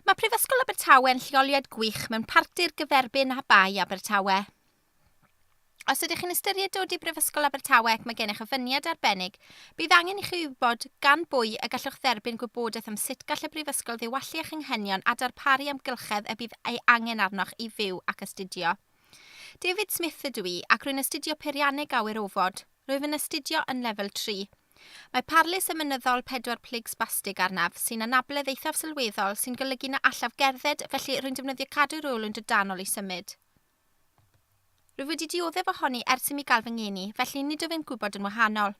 Mae Prifysgol Abertawe yn lleoliad gwych mewn parcdir gyferbyn â Bae Abertawe. Os ydych chi'n ystyried dod i Brifysgol Abertawe ac mae gennych ofyniad arbennig, bydd angen i chi wybod gan bwy y gallwch dderbyn gwybodaeth am sut gall y Brifysgol ddiwallu eich anghenion a darparu amgylchedd y bydd ei angen arnoch i fyw ac astudio. David Smith ydw i ac rwy'n astudio Peirianneg Awyrofod. Rwyf yn astudio yn Lefel 3. Mae parlys emynyddol pedwar plyg sbastig arnaf, sy'n anabledd eithaf sylweddol sy'n golygu na allaf gerdded, felly rwy'n defnyddio cadw'r olwyn drydanol i symud. Rwyf wedi dioddef ohoni ers i mi gael fy ngeni, felly nid wyf yn gwybod yn wahanol.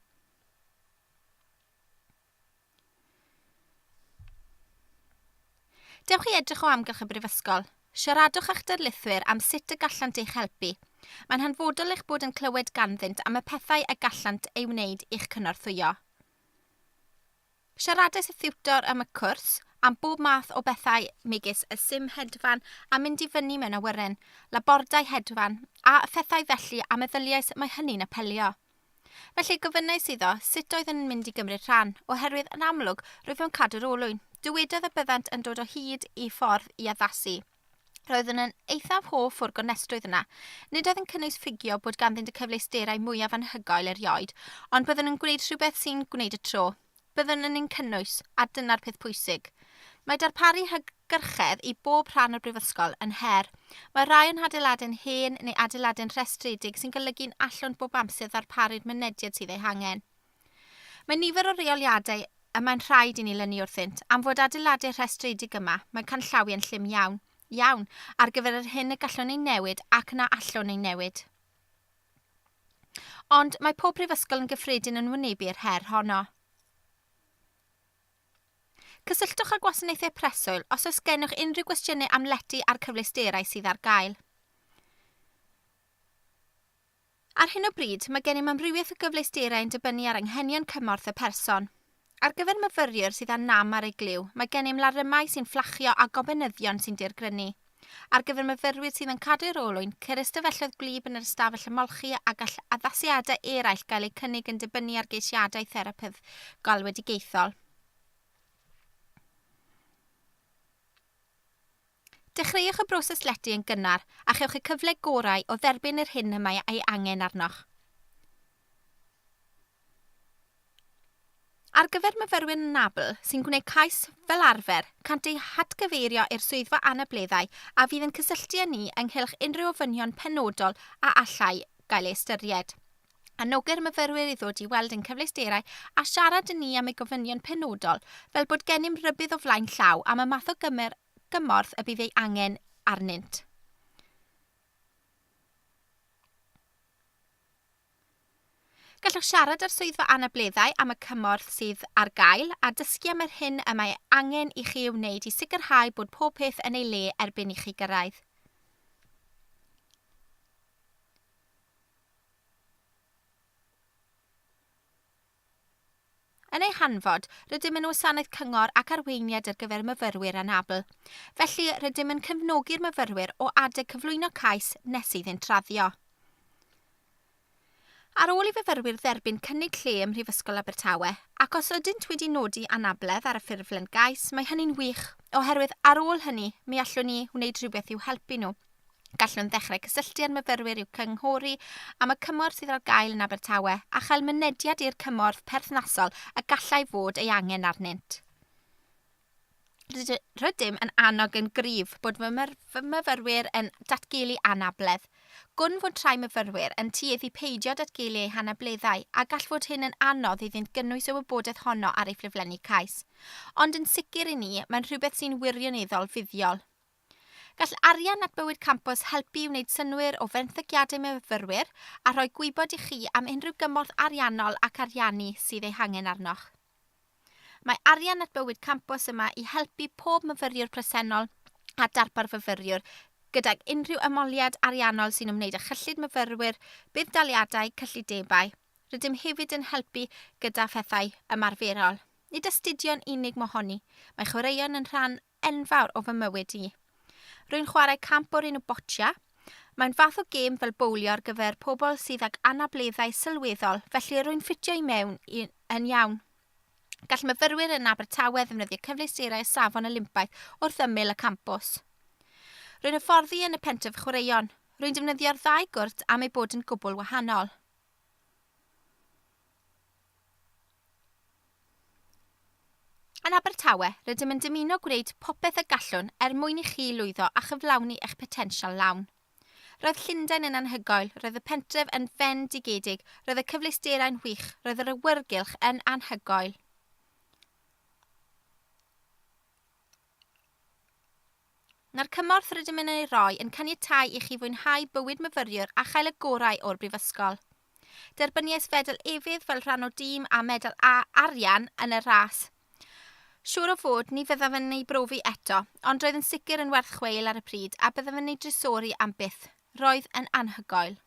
Dewch i edrych o amgylch y brifysgol. Siaradwch â'ch darlithwyr am sut y gallant eich helpu. Mae'n hanfodol eich bod yn clywed ganddynt am y pethau y gallant ei wneud i'ch cynorthwyo. Siaradais â thiwtor am y cwrs, am bob math o bethau megis y sim hedfan a mynd i fyny mewn awyren, labordai hedfan, a phethau felly a meddyliais mae hynny'n apelio. Felly gofynnais iddo sut oedd yn mynd i gymryd rhan, oherwydd yn amlwg rwyf mewn cadw'r olwyn. Dywedodd y byddant yn dod o hyd i ffordd i addasu. Roeddwn yn eithaf hoff o'r gonestrwydd yna. Nid oedd yn cynnwys ffugio bod ganddynt y cyfleusterau mwyaf anhygoel erioed, ond byddwn yn gwneud rhywbeth sy'n gwneud y tro. Byddwn yn ein cynnwys, a dyna'r peth pwysig. Mae darparu hygyrchedd i bob rhan o'r brifysgol yn her. Mae rhai o'n hadeiladau'n hen neu adeiladau'n rhestredig sy'n golygu'n allwn bob amser ddarparu'r mynediad sydd ei hangen. Mae nifer o reoliadau y mae'n rhaid i ni lynu wrthynt, am fod adeiladau rhestredig yma, mae canllawiau'n llym iawn, iawn, ar gyfer yr hyn y gallwn ei newid ac na allwn ei newid. Ond mae pob prifysgol yn gyffredin yn wynebu'r her honno. Cysylltwch â gwasanaethau preswyl os oes gennych unrhyw gwestiynau am lety a'r cyfleusterau sydd ar gael. Ar hyn o bryd, mae gennym amrywiaeth o gyfleusterau yn dibynnu ar anghenion cymorth y person. Ar gyfer myfyriwr sydd â nam ar ei glyw, mae gennym larymau sy'n fflachio a gobenyddion sy'n dirgrynu. Ar gyfer myfyrwyr sydd yn cadw'r olwyn, ceir ystafelloedd gwlyb yn yr ystafell ymolchi a gall addasiadau eraill gael eu cynnig yn dibynnu ar geisiadau therapydd galwedigaethol. Dechreuwch y broses lety yn gynnar a chewch y cyfle gorau o dderbyn yr hyn y mae ei angen arnoch. Ar gyfer myfyrwyr anabl sy'n gwneud cais fel arfer, cânt eu hatgyfeirio i'r Swyddfa Anableddau a fydd yn cysylltu â ni ynghylch unrhyw ofynion penodol a allai gael eu ystyried. Anogir myfyrwyr i ddod i weld ein cyfleusterau a siarad â ni am eu gofynion penodol fel bod gennym rybudd o flaen llaw am y math o gymorth y bydd ei angen arnynt. Gallwch siarad â'r Swyddfa Anableddau am y cymorth sydd ar gael a dysgu am yr hyn y mae angen i chi ei wneud i sicrhau bod pob peth yn ei le erbyn i chi gyrraedd. Yn ei hanfod, rydym yn wasanaeth cyngor ac arweiniad ar gyfer myfyrwyr anabl. Felly, rydym yn cefnogi'r myfyrwyr o adeg cyflwyno cais nes iddynt raddio. Ar ôl i fyfyrwyr dderbyn cynnig lle ym Mhrifysgol Abertawe, ac os ydynt wedi nodi anabledd ar y ffurflen gais, mae hynny'n wych, oherwydd ar ôl hynny, mi allwn ni wneud rhywbeth i'w helpu nhw. Gallwn ddechrau cysylltu â'r myfyrwyr i'w cynghori am y cymorth sydd ar gael yn Abertawe a chael mynediad i'r cymorth perthnasol y gallai fod ei angen arnynt. Rydym yn annog yn gryf bod fy myfyrwyr yn datgelu anabledd. Gwn fod rhai myfyrwyr yn tueddu peidio datgelu eu hanableddau a gall fod hyn yn anodd iddynt gynnwys y wybodaeth honno ar eu ffurflenni cais. Ond yn sicr i ni, mae'n rhywbeth sy'n wirioneddol fuddiol. Gall arian at Bywyd Campws helpu i wneud synnwyr o fenthyciadau myfyrwyr a rhoi gwybod i chi am unrhyw gymorth ariannol ac ariannu sydd eu hangen arnoch. Mae arian at Bywyd Campus yma i helpu pob myfyriwr presennol a darpar fyfyriwr gydag unrhyw ymholiad ariannol sy'n ymwneud â chyllid myfyrwyr, budd-daliadau, cyllidebau. Rydym hefyd yn helpu gyda phethau ymarferol. Nid astudio'n unig mohoni, mae chwaraeon yn rhan enfawr o fy mywyd i. Rwy'n chwarae camp o'r enw boccia. Mae'n fath o gêm fel bowlio ar gyfer pobl sydd ag anableddau sylweddol, felly rwy'n ffitio i mewn i, yn iawn. Gall myfyrwyr yn Abertawe ddefnyddio cyfleusterau o safon Olympaidd wrth ymyl y campws. Rwy'n hyfforddi yn y pentref chwaraeon. Rwy'n defnyddio'r ddau gwrt am eu bod yn gwbl wahanol. Yn Abertawe, rydym yn dymuno gwneud popeth y gallwn er mwyn i chi lwyddo a chyflawni eich potensial lawn. Roedd Llundain yn anhygoel, roedd y pentref yn fendigedig, roedd y cyfleusterau'n wych, roedd yr awyrgylch yn anhygoel. Mae'r cymorth rydym yn ei roi yn caniatáu i chi fwynhau bywyd myfyriwr a chael y gorau o'r brifysgol. Derbyniais fedal efydd fel rhan o dîm a medal A arian yn y ras. Siŵr o fod, ni fyddaf yn ei brofi eto, ond roedd yn sicr yn werth chweil ar y pryd a byddaf yn ei drysori am byth. Roedd yn anhygoel.